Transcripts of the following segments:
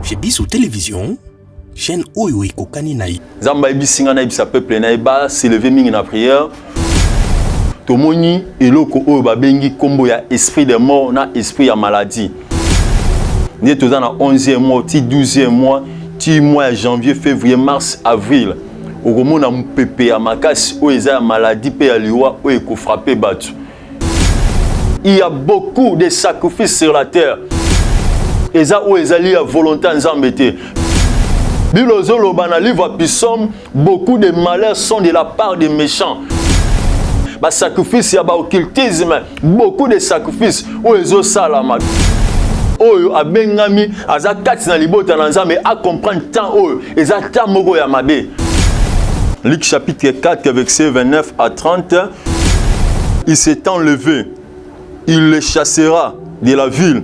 Chez biso télévision, chaîne oyo ekokani na yo. Nzambe ayebisi ngai nayebisa peuple na ye ba s'elever mingi na prière. Tomoni eloko oyo babengi kombo ya esprit de mort na esprit ya maladie. Nde toza na 11e mois ti 12e mois ti mois ya janvier, février, mars, avril. Okomona mopepe ya makasi oyo eza ya maladie pe ya liwa oyo ekofrappe bato. Il y a beaucoup de sacrifices sur la terre. Eza oyo ezali ya volonté ya Nzambe te. Bible ozoloba na livre ya Psaume, beaucoup de malheurs sont de la part des méchants. Ba sacrifice ya ba occultisme, beaucoup de sacrifices oyo ezosalama. Oyo abengami aza kati na libota na Nzambe a comprendre temps oyo eza temps moko ya mabe. Luc chapitre 4 verset 29 à 30. Il s'est enlevé, il le chassera de la ville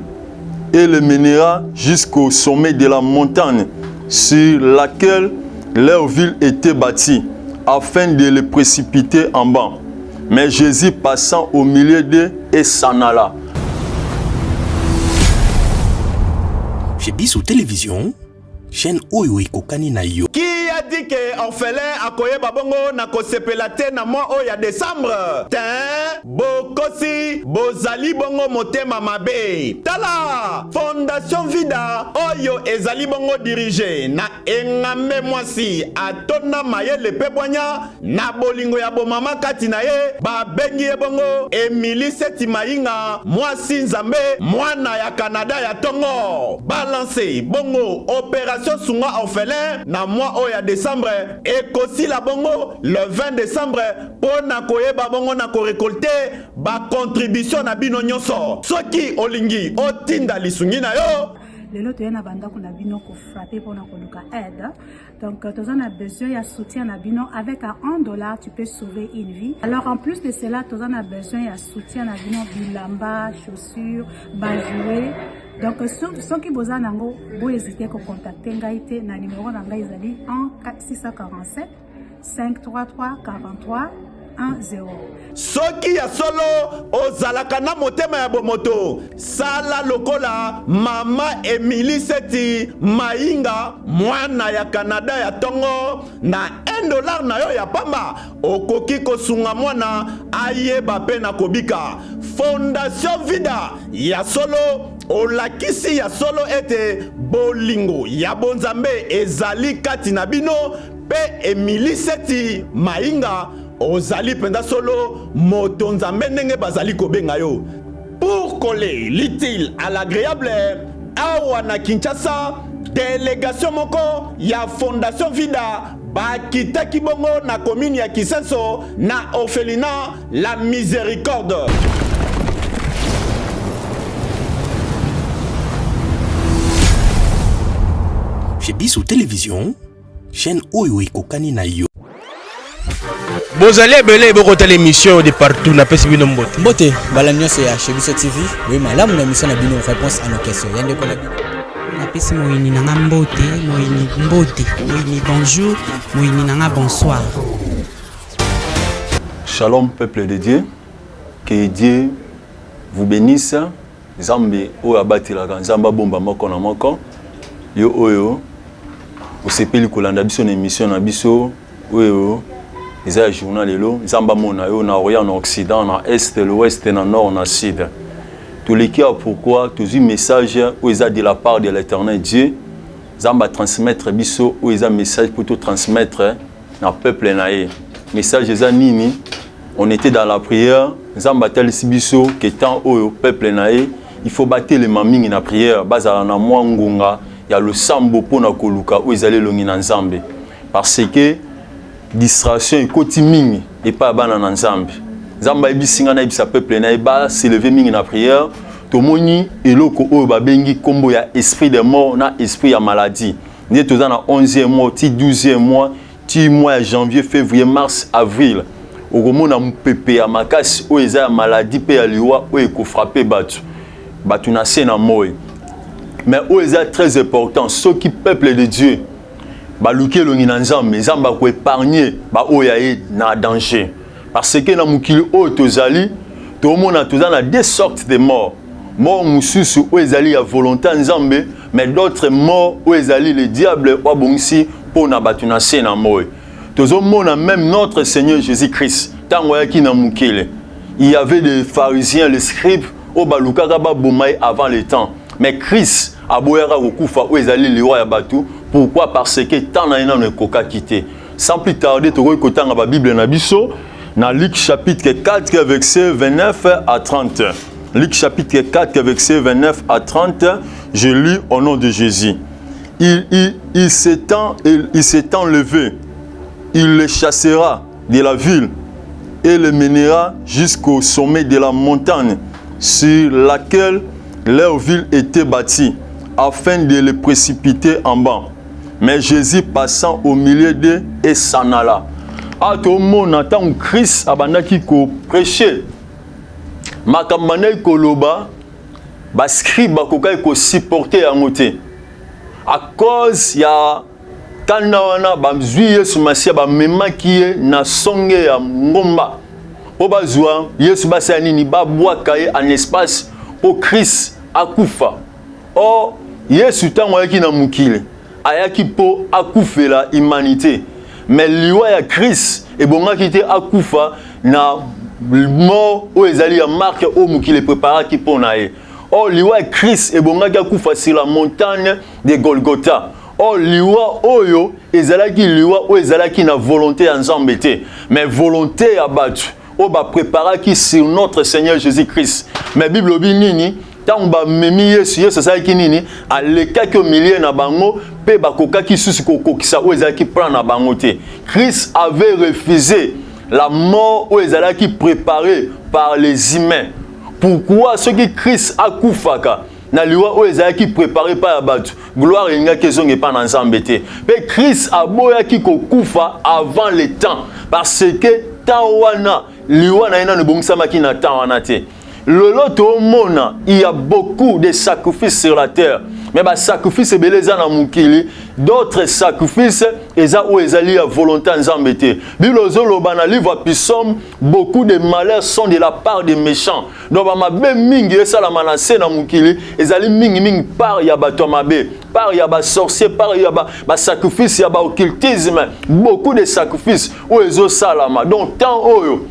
et le mènera jusqu'au sommet de la montagne sur laquelle leur ville était bâtie, afin de le précipiter en bas. Mais Jésus passant au milieu d'eux et s'en alla. Chez Biso Télévision, chaîne oyo ekokani na yo. Qui a dit que orphelin akoyeba bongo na kosepela te na mois oyo ya décembre? Tin, bokosi, bozali bongo motema mabe. Tala, Fondation Vida oyo ezali bongo dirige na engambe mwasi atonda mayele pe bwanya na bolingo ya bomama kati na ye, babengi ye bongo Emilie Seti Mayinga, mwasi Nzambe, mwana ya Canada ya tongo. Balance bongo operation sunga orphelin na mois oyo ya decembre ekosila bongo le 20 decembre mpo na koyeba bongo na korekolte ba contribution na bino nyonso. Soki olingi otinda lisungi na yo, lelo toye na bandako na bino kofrape mpo na koluka aide. Donc toza na besoin ya soutien na bino. Avec un $1 tu peux sauver une vie. Alors en plus de cela toza na besoin ya soutien na bino, bilamba, chaussures, ba jouets. Donc soki boza nango, bo hésiter ko contacter ngai te na numéro na ngai ezali 1 647 533 43 10. Soki ya solo ozalaka na motema ya bomoto, sala lokola mama Emilie Seti Mayinga, mwana ya Canada ya tongo. Na un dollar na yo ya pamba, okoki kosunga mwana ayeba pe na kobika. Fondation Vida ya solo olakisi ya solo ete bolingo ya bonzambe ezali kati na bino. Pe Emilie Seti Mayinga, ozali mpenza solo moto Nzambe ndenge bazali kobenga yo. Pour coller l'utile à l'agréable, awa na Kinshasa, delegation moko ya Fondation Vida bakitaki bongo na commune ya Kisenso na orphelinat La Miséricorde. Chez Biso Télévision, chaîne oyo ekokani na yo. Bozali ebele bokotala émission de partout, napesi bino mbote. Mbote bala nyonso ya Chez Biso TV, boye malamu na émission na bino réponse à nos questions. Ya ndeko na bino. Napesi moyini na nga mbote, moyini mbote, moyini bonjour, moyini na nga bonsoir. Shalom peuple de Dieu, que Dieu vous bénisse. Nzambe oyo abatelaka, Nzambe abomba moko na moko. Yo oyo osepeli kolanda biso na émission na biso oyo eza ya journal lelo, Nzambe amona yo na Orient, na Occident, na Est, l'Ouest, na Nord, na Sud. Toleki awa pourquoi? Tozwi message oyo eza de la part de l'Éternel Dieu. Nzambe a transmettre biso oyo eza message pour to transmettre na peuple na ye. Message eza nini? On était dans la prière, Nzambe atalisi biso que temps oyo peuple na ye il faut batelema mingi na prière, bazala na mwa ngonga ya losambo mpona koluka oyo ezali elongi na Nzambe, parce que distraction ekoti mingi epai ya bana na Nzambe. Nzambe ayebisi ngai nayebisa peuple na ye ba s'élever mingi na prière. Tomoni eloko oyo babengi kombo ya esprit de mort na esprit ya maladie. Nde toza na 11e mois ti 12e mois ti mois ya janvier, février, mars, avril, okomona mopepe ya makasi oyo eza ya maladie pe ya liwa oyo ekofrappe bato bato na se na moi. Mais oyo eza très important, soki peuple de Dieu baluki elongi na Nzambe, Nzambe akoépargne ba oyo ya ye na danger. Parce que na mokili oyo tozali, tomona toza na deux sortes de mort. Mort mosusu oyo ezali ya volonté ya Nzambe, mais d'autres morts oyo ezali le diable oyo abongisi mpo na bato na se na moi. Tozomona même notre Seigneur Jésus-Christ ntango ayaki na mokili, il y avait des pharisiens, les scribes oyo balukaka baboma ye avant le temps. Mais Christ aboyaka kokufa oyo ezali liwa ya bato. Pourquoi? Parce que temps na ye nano ekokaki te. Sans plus tarder, tokoki kotanga babible na biso na Luc chapitre 4 verset 29 à 30. Luc chapitre 4 verset 29 à 30, je lis au nom de Jésus. Il s'étant levé, il le chassera de la ville et le mènera jusqu'au sommet de la montagne sur laquelle leur ville était bâtie, afin de le précipiter en bas. Mais Jésus passant au milieu d'eux et s'en alla. Awa tomona ntango Christ abandaki koprêcher, makambo bandaki koloba, bascribe bakokaki kosupporter yango te. À cause ya kanda wana, bazwi Yesu Masiya, bamemaki ye na songe ya ngomba mpo bazwa Yesu, basala nini? Babwaka ye en espace mpo Christ akufa. Or Yesu ntango ayaki na mokili, ayaki mpo akufela humanité, mais liwa ya Christ ebongaki te akufa na mort oyo ezali ya marque oyo mokili epreparaki mpo na ye. Or liwa ya Christ ebongaki akufa sur la montagne de Golgotha. Or liwa oyo ezalaki liwa oyo ezalaki na volonté ya Nzambe te, mais volonté ya bato oyo bapreparaki sur notre Seigneur Jésus Christ. Mais Bible obi nini? Ntango bamemi Yesu, Yesu asalaki nini? Alekaki au milieu na bango mpe bakokaki susu kokokisa oyo ezalaki plan na bango te. Christ avait refusé la mort oyo ezalaki préparée par les humains. Pourquoi? Soki Christ akufaka na liwa oyo ezalaki préparé pa ya bato, gloire elingaki ezonga epa na Nzambe te. Mpe Christ aboyaki kokufa avant le temps, parce que temps wana liwa na ye nano ebongisamaki na temps wana te. Lelo tomona, il y a beaucoup de sacrifices sur la terre, mais basacrifice ebele eza na mokili, d'autres sacrifices eza oyo ezali ya volonté ya Nzambe te. Bible ozoloba na livre ya Psaume, beaucoup de malheurs sont de la part des méchants. Donc bamabe mingi esalama na se na mokili ezali mingimingi part ya bato ya mabe, part ya basorcier, part ya basacrifice ya baoccultisme, beaucoup de sacrifices oyo ezosalama. Donc temps oyo,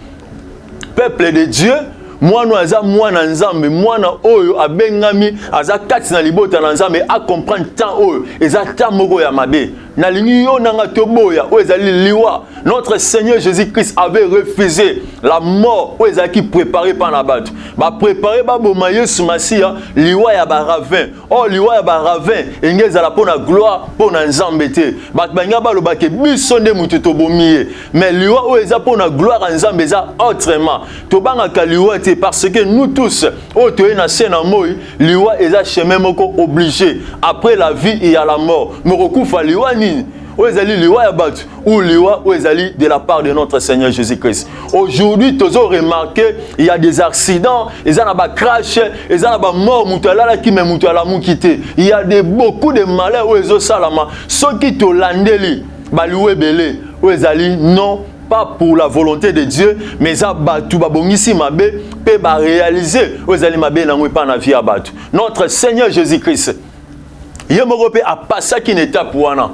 peuple de Dieu, mwana oyo aza mwana Nzambe, mwana oyo abengami aza kati na libota na Nzambe, acomprendre temps oyo eza temps moko ya mabe. Nalingi yo nanga toboya oyo ezali liwa. Notre Seigneur Jésus Christ avait refusé la mort oyo ezalaki préparé mpa na bato. Bapréparé baboma Yesu Masiya liwa ya baravin. Or liwa ya baravin elingi ezala mpo na gloire mpo na Nzambe te. Bato balingi balobake biso nde motu tobomi ye, mais liwa oyo eza mpo na gloire ya Nzambe eza autrement. Tobangaka liwa te, parce que nous tous oyo toye na se na moi, liwa eza chemin moko obligé. Après la vie, il y a la mort. Mokokufa liwa nini? Oyo ezali liwa ya bato ou liwa oyo ezali de la part de notre Seigneur Jésus-Christ? Aujourd'hui tozo remarquer, il y a des accidents, eza na bacrash, eza na bamort, moto alalaki mais moto alamuki te. Il y a de beaucoup de malheurs oyo ezosalama. Soki tolandeli baliwa ebele oyo ezali non pas pour la volonté de Dieu, mais eza bato babongisi mabe mpe baréaliser oyo ezali mabe nango epa na vie ya bato. Notre Seigneur Jésus-Christ ye moko mpe apasaki na étape wana.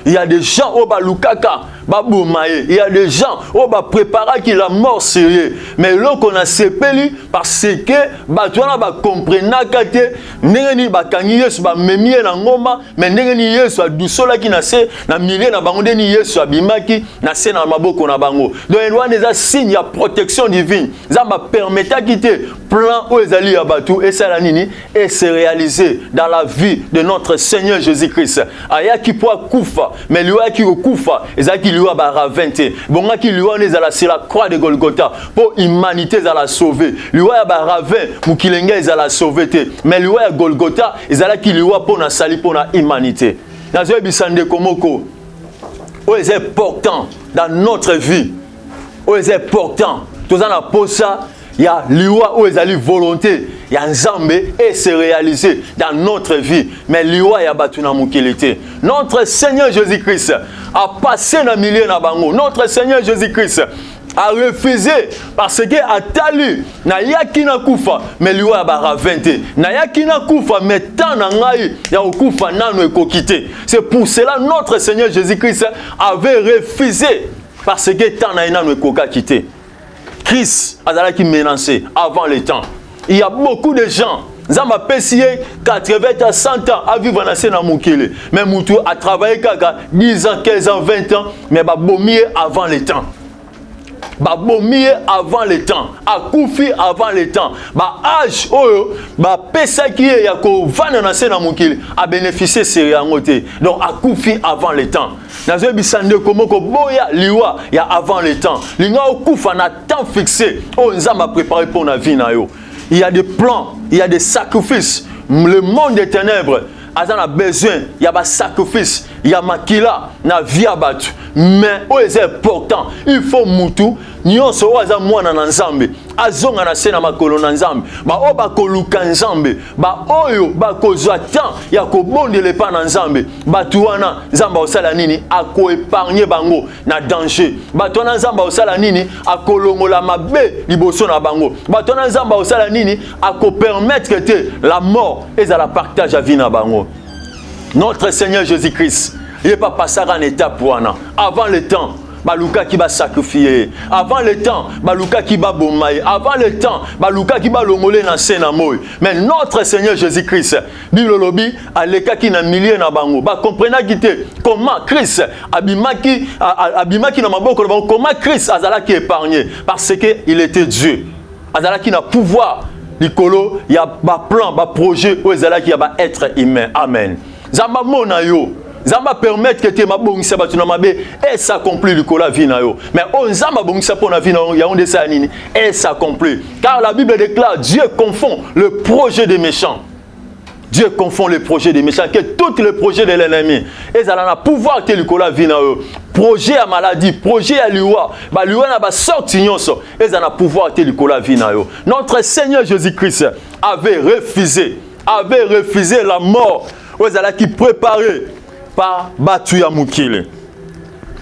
Il y a des gens oyo balukaka baboma ye, il y a des gens oyo bapréparaki la mort sur ye, mais eloko nasepeli, parce que bato wana bakomprenaka te ndenge nini bakangi Yesu, bamemi ye na ngomba, mais ndenge nini Yesu adusolaki na se na milieu na bango, ndenge nini Yesu abimaki na se na maboko na bango. Donc wana eza signe ya protection divine. Nzambe apermetaki te plan oyo ezali ya bato esala nini? Ese réaliser dans la vie de notre Seigneur Jésus-Christ. Ayaki mpo akufa, mais liwa ayaki kokufa ezalaki liwa baravin te. Bongaki liwa wana ezala sur la croix de Golgotha mpo humanité ezala sauve. Liwa ya baravin, mokili ngai ezala sauve te, mais liwa ya Golgotha ezalaki liwa mpo na sali mpo na humanité. Nazoyebisa ndeko moko oyo eza important dans notre vie, oyo eza important, toza na posa ya liwa oyo ezali volonté ya Nzambe et se réaliser dans notre vie, mais liwa ya bato na mokili te. Notre Seigneur Jésus-Christ a passé na milieu na bango. Notre Seigneur Jésus-Christ A refusé parce que atali nayaki nakufa mais liwa ya baravin te, nayaki nakufa mais temps na ngai ya kokufa nano ekoki te. C'est pour cela notre Seigneur Jésus-Christ avait refusé, parce que temps na ye nano ekokaki te. Christ azalaki menacé avant le temps. Il y a beaucoup de gens, Nzambe apesi ye 80 à 100 ans à vivre na se na mokili, mais mutu a travaillé kaka 10 ans, 15 ans, 20 ans, mais babomi ye avant le temps, babomi ye avant le temps, akufi avant le temps. Baâge oyo bapesaki ye ya kovanda na se na mokili, abénéficie seri yango te, donc akufi avant le temps. Nazoyebisa ndeko moko, boya liwa ya avant le temps. Linga okufa na temps fixé oyo Nzambe apréparé mpo na vie na yo. Il y a des plans, il y a des sacrifices. Le monde des ténèbres aza na besoin ya basacrifice ya makila na vie ya bato. Mais oyo eza important, il faut mutu nyonso oyo aza mwana na Nzambe azonga na se na makolo na Nzambe. Baoyo bakoluka Nzambe, baoyo bakozwa temps ya kobondela epa na Nzambe, bato wana Nzambe akosala nini? Akoépargner bango na danger. Bato wana Nzambe akosala nini? Akolongola mabe liboso na bango. Bato wana Nzambe akosala nini? Akopermettre te la mort ezala partage ya vie na bango. Notre Seigneur Jésus-Christ, ye mpe apasaka na étape wana. Avant le temps, balukaki basacrifier ye. Avant le temps, balukaki baboma ye. Avant le temps, balukaki balongole na se na moi. Mais notre Seigneur Jésus-Christ, Bible olobi, alekaki na milieu na bango, bakomprenaki te comment Christ abimaki na maboko na bango, comment Christ azalaki épargné, parce que il était Dieu, azalaki na pouvoir likolo ya baplan, baprojet oyo ezalaki ya baêtre humain. Amen. Nzambe amona yo. Nzambe apermettre te mabongisa bato na mabe es'accomplir likolo ya vie na yo. Mais oyo Nzambe abongisa mpo na vie na yo, yango nde esala nini? Es'accomplir. Car la Bible déclare: Dieu confond le projet des méchants. Dieu confond les projets des méchants. Que tous les projets de l'ennemi ezala na pouvoir te likolo ya vie na yo. Projet ya maladie, projet ya liwa, baliwa na basorti nyonso, ezala na pouvoir te likolo ya vie na yo. Notre Seigneur Jésus-Christ avait refusé la mort oyo ezalaki préparé par bato ya mokili.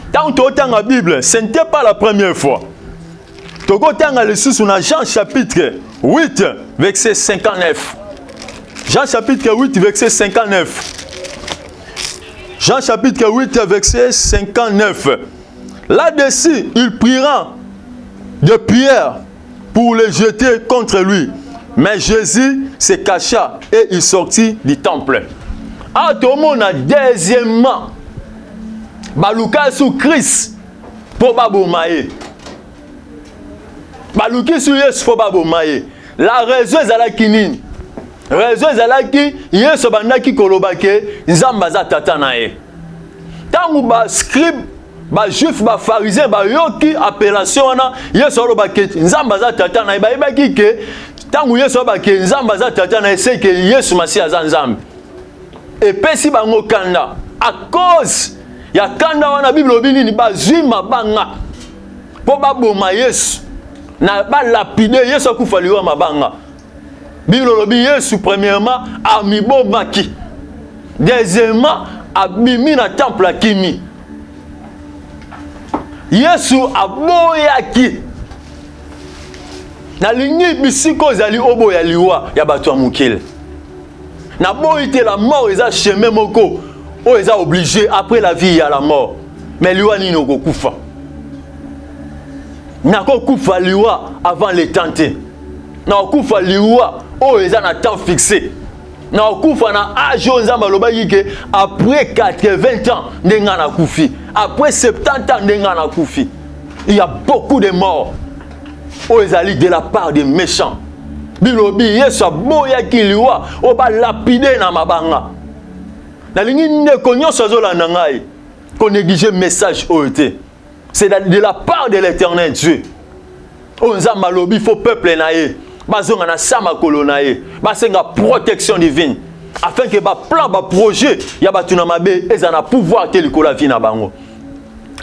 Ntango totanga Bible, ce n'était pas la première fois. Tokotanga lisusu na Jean chapitre 8 verset 59. Jean chapitre 8 verset 59. Jean chapitre 8 verset 59. Là-dessus, il prira de pierres pour les jeter contre lui. Mais Jésus se cacha et il sortit du temple. Ah, tomona deuxièmement, baluka su Christ mpo baboma ye. Baluki su Yesu mpo baboma ye. La raison ezalaki nini? Raison ezalaki, Yesu abandaki koloba ke Nzambe aza tata na ye. Ntango bascribe, bajuif, bafarisien bayoki appellation wana, Yesu aloba ke Nzambe aza tata na ye, bayebaki ke ntango Yesu aloba ke Nzambe aza tata na ye, c'est que Yesu Masiya aza Nzambe. Epesi bango kanda. À cause ya kanda wana, Bible olobi nini? Bazwi mabanga mpo baboma Yesu na balapider Yesu, akufa liwa mabanga. Bible olobi, Yesu premièrement amibomaki, deuxièmement abimi na temple, akimi. Yesu aboyaki. Nalingi bisika ozali oboya liwa ya bato ya mokili. Naboyi te, la mort eza chemin moko oyo eza obligé. Après la vie ya la mort. Mais liwa nini okokufa? Nakokufa liwa avant le temps te. Nakokufa liwa oyo eza na temps fixé. Nakokufa na âge oyo Nzambe alobaki ke après 80 ans nde ngai nakufi, après 70 ans nde ngai nakufi. Il y a beaucoup de morts oyo ezali de la part des méchants. Bilobi Yesu aboyaki liwa oyo balapider na mabanga. Nalingi ndeko nyonso azolanda ngai konéglige message oyo te. C'est de la part de l'Éternel Dieu oyo Nzambe alobi, faut peuple na ye bazonga na sa makolo na ye, basenga protection divine afin que baplan, baprojet ya bato na mabe eza na pouvoir te likolo ya vie na bango,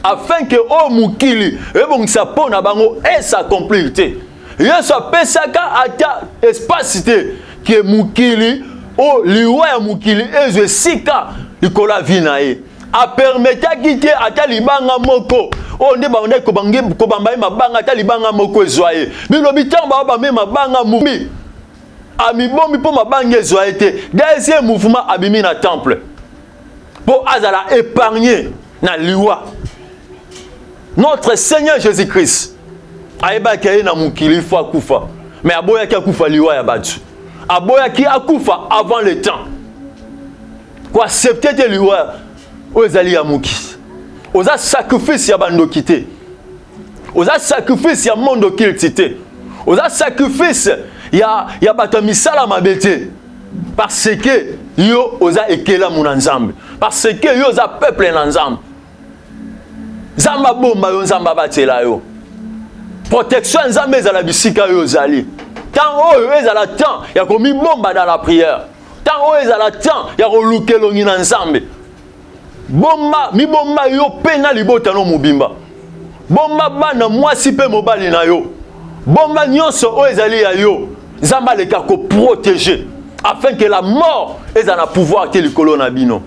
afin que oyo mokili ebongisa mpo na bango es'accomplir te. Yesu apesaka ata espace te ke mokili oyo, liwa ya mokili ezwa esika likolo ya vie na ye. Apermetaki te ata libanga moko oyo nde bandaki kobamba ye mabanga, ata libanga moko ezwa ye. Bilobi ntango babamba ye mabanga, mumi amibombi mpo mabanga ezwa ye te. Deuxième mouvement, abimi na temple mpo azala épargné na liwa. Notre Seigneur Jésus-Christ ayebaki aye na mokili ifo akufa, mais aboyaki akufa liwa ya bato, aboyaki akufa avant le temps. Koaccepter te liwa oyo ezali ya mokili. Oza sacrifice ya bandoki te, oza sacrifice ya monde occulte te, oza sacrifice ya bato ya misala mabe te, parce que yo oza ekelamu na Nzambe, parce que yo oza peuple na Nzambe. Nzambe abomba yo, Nzambe abatela yo. Protection ya Nzambe ezala bisika oyo ozali. Ntango oyo ezala temps ya komibomba dans la prière, ntango oyo ezala temps ya koluka elongi na Nzambe. Bomba, mibomba yo mpe na libota no mobimba. Bomba bana, mwasi mpe mobali na yo. Bomba nyonso oyo ezali ya yo. Nzambe aleka koprotéger afin que la mort eza na pouvoir te likolo na bino.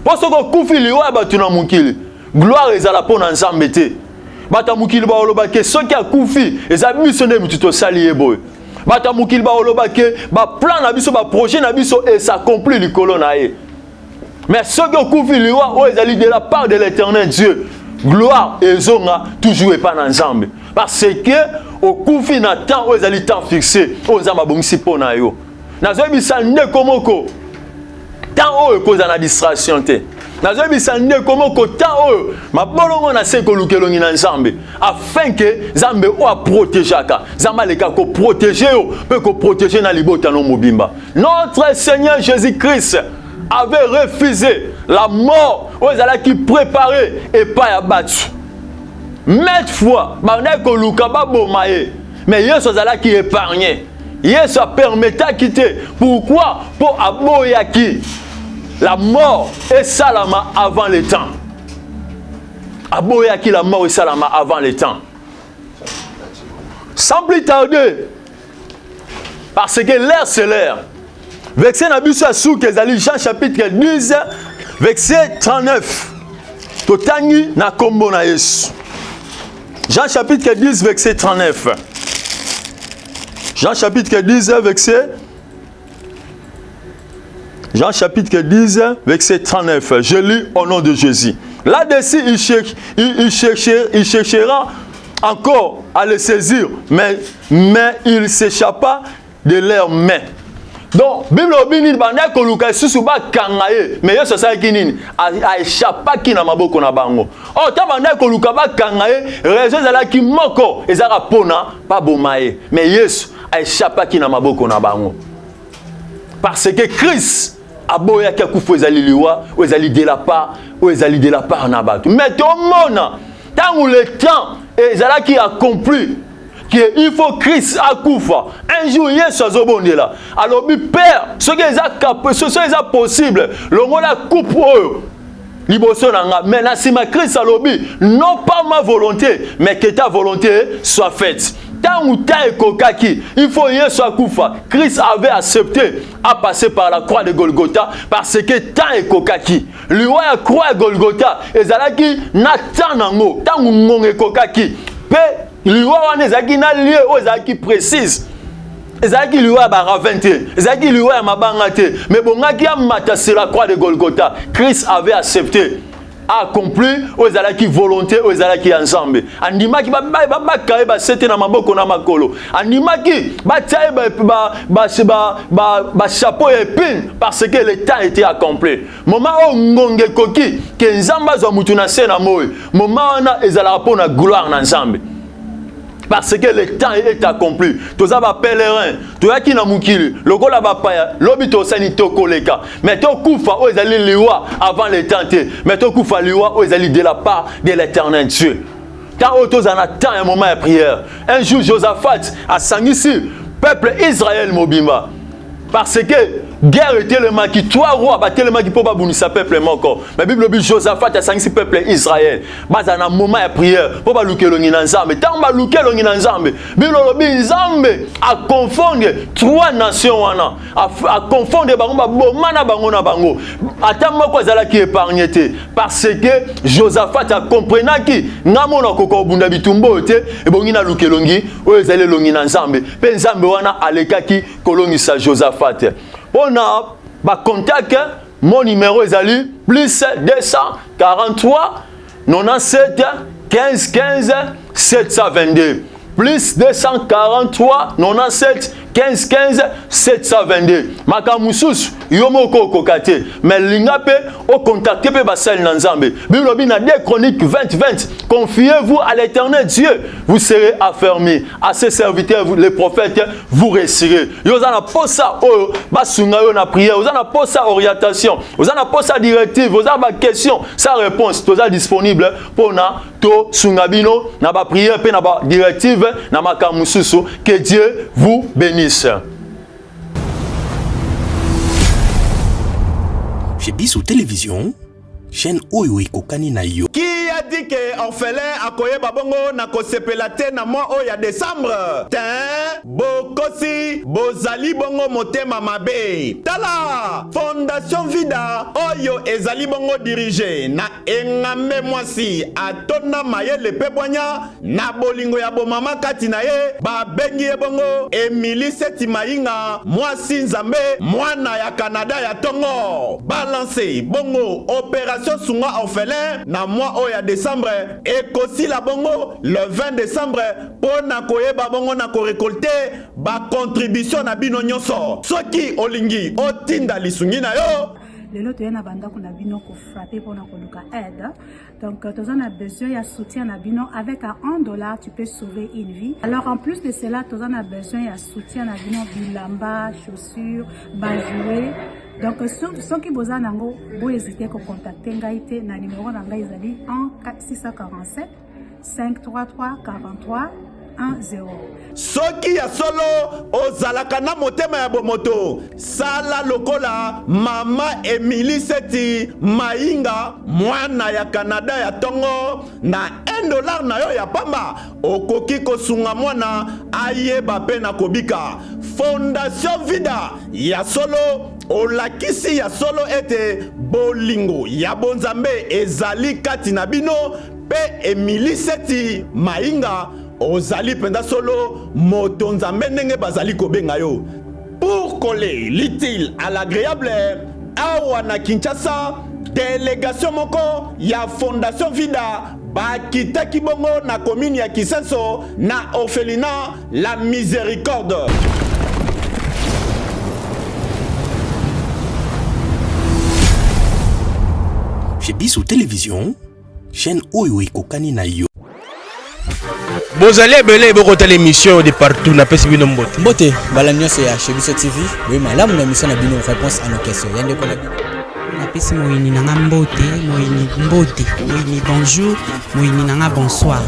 Mpo soki okufi liwa ya bato na mokili, gloire ezala mpo na Nzambe te. Bato ya mokili bakoloba ke soki akufi, eza biso nde mitu tosali ye boye. Bato ya mokili bakoloba ke baplan na biso, baprojet na biso es'accompli likolo na ye. Mais soki okufi liwa oyo ezali de la part de l'Éternel Dieu, gloire ezonga toujours epa na Nzambe, parce que okufi na temps oyo ezali temps fixé oyo Nzambe abongisi mpo na yo. Nazoyebisa ndeko moko, temps oyo ekozala na distraction te. Nazoyebisa ndeko moko, temps oyo mabolongo na se koluka elongi na Nzambe, afin ke Nzambe oyo aprotégeaka, Nzambe aleka koprotéger yo mpe koprotéger na libota no mobimba. Notre Seigneur Jésus-Christ avait refusé la mort oyo ezalaki préparé epai ya bato. Maintes fois bandaki koluka baboma ye, mais Yesu azalaki épargné. Yesu apermetaki te. Pourquoi? Mpo aboyaki la mort esalama avant le temps. Aboyaki la mort esalama avant le temps. Sans plus tarder, parce que l'heure, c'est l'heure, verset na biso ya suki ezali Jean chapitre 10 verset 39. Totangi na nkombo na Yesu. Jean chapitre 10 verset 39. Jean chapitre 10 verset Jean chapitre 10 verset 39. Je lis au nom de Jésus. Là-dessus, il cherchera encore à le saisir, mais il s'échappa de leurs mains. Donc Bible elobi nini? Bandaki koluka lisusu bakanga ye, mais Yesu asalaki nini? Aéchappaki na maboko na bango. Or ntango bandaki koluka bakanga ye, raison ezalaki moko, ezalaka mpona baboma ye, mais Yesu aéchappaki na maboko na bango, parce que Christ aboyaki akufa ezali liwa oyo ezali de la part, oyo ezali de la part na bato. Mais tomona ntango le temps ezalaki accompli ke il faut Christ akufa, un jour Yesu azobondela, alobi: "Père, soki eza possible, longola coupe oyo liboso na nga." Mais na nsima Christ alobi: "Non pas ma volonté, mais que ta volonté soit faite." Ntango temps ekokaki il faut Yesu akufa, Christ avait accepté à passer par la croix de Golgotha, parce que temps ekokaki. Liwa ya croix ya Golgotha ezalaki na temps nango. Ntango ngonga ekokaki mpe liwa wana ezalaki na lieu oyo ezalaki précise. Ezalaki liwa ya baravin te, ezalaki liwa ya mabanga te, mais bongaki amata sur la croix de Golgotha. Christ avait accepté accompli oyo ezalaki volonté oyo ezalaki ya Nzambe. Andimaki babaka ye basete na maboko na makolo, andimaki batia ye bachapeau ya épine, parce que le temps était accompli. Moment oyo ngonga ekoki ke Nzambe azwa mutu na se na moi, moment wana ezalaka mpo na gloire na Nzambe, parce que le temps est accompli. Toza bapèlerin, toyaki na mokili lokola bapaya. Lobi tosani tokoleka, mais tokufa oyo ezali liwa avant le temps te, mais tokufa liwa oyo ezali de la part de l'Éternel Dieu. Temps oyo tozala na temps ya moment ya prière. Un jour, Josaphat asangisi peuple Israël mobimba, parce que Guerre etelemaki, trois rois batelemaki mpo babundisa peuple moko. Mais Bible elobi Josaphat asangisi peuple Israël. Bazala na moment ya prière mpo baluka elongi na Nzambe. Ntango baluki elongi na Nzambe, Bible elobi Nzambe aconfondre trois nations wana. Aconfondre bango baboma na bango na bango. Ata moko azalaki épargné te parce que Josaphat akomprenaki nga mona koka kobunda bitumba oyo te, ebongi naluka elongi oyo ezali elongi na Nzambe. Mpe Nzambe wana alekaki kolongisa Josaphat. Mpo na ba contact, mon numéro ezali plus 243 97 15 15 722 plus 243 97 15 15 722. Makambo mosusu yo moko okoka te, mais linga mpe ocontacte mpe basali na Nzambe. Bible elobi na 2 Chroniques 20 20: confiez-vous à l'Éternel Dieu, vous serez affermis, à ses serviteurs les prophètes, vous réussirez. Yo oza na posa oyo basunga yo na prière, oza na posa orientation, oza na posa directive, oza na baquestion sans réponse, toza disponible mpona tosunga bino na baprière mpe na badirective na makambo mosusu. Que Dieu vous bénisse. Chez Biso Télévision, chaîne oyo ekokani na yo. Qui a dit que orphelin akoyeba bongo na kosepela te na mois oyo ya décembre? Te, bokosi, bozali bongo motema mabe. Tala, Fondation Vida oyo ezali bongo dirige na engambe mwasi atonda mayele mpe bwanya na bolingo ya bomama kati na ye, babengi ye bongo Emilie Seti Mayinga, mwasi Nzambe, mwana ya Canada ya tongo. Balance bongo opération sunga orphelin na mois oyo ya décembre, ekosila bongo le 20 décembre, mpo na koyeba bongo na korécolter bacontribution na bino nyonso. Soki olingi otinda lisungi na yo, Lelo toye na bandako na bino kofrapper mpona koluka aide. Donc toza na besoin ya soutien na bino. Avec 1 dollar, tu peux sauver une vie. Alors en plus de cela, toza na besoin ya soutien na bino: bilamba, chaussure, bajouet. Donc soki boza nango, bohésite kocontacter ngai te na numéro na ngai, ezali 1 647 533 43 10. Soki ya solo ozalaka na motema ya bomoto, sala lokola mama Emilie Seti Mayinga, mwana ya Kanada ya ntongo. Na 1 dollar na yo ya pamba, okoki kosunga mwana ayeba mpe na kobika. Fondation Vida ya solo olakisi ya solo ete bolingo ya bonzambe ezali kati na bino. Mpe Emilie Seti Mayinga, ozali mpenza solo moto Nzambe ndenge bazali kobenga yo. Pour coller l'utile à l'agréable, awa na Kinshasa, délégation moko ya Fondation Vida bakitaki bongo na commune ya Kisenso, na orphelinat La Miséricorde. Chez Biso Télévision, chaîne oyo ekokani na yo. Bozali ebele bokotala émission de partout, napesi bino mbote. Mbote mbala nyonso ya Chez Biso TV, boye malamu na émission na bino Réponse à nos questions ya ndeko na bino. Napesi moyini na nga mbote, moyini mbote, moyini bonjour, moyini na nga bonsoir.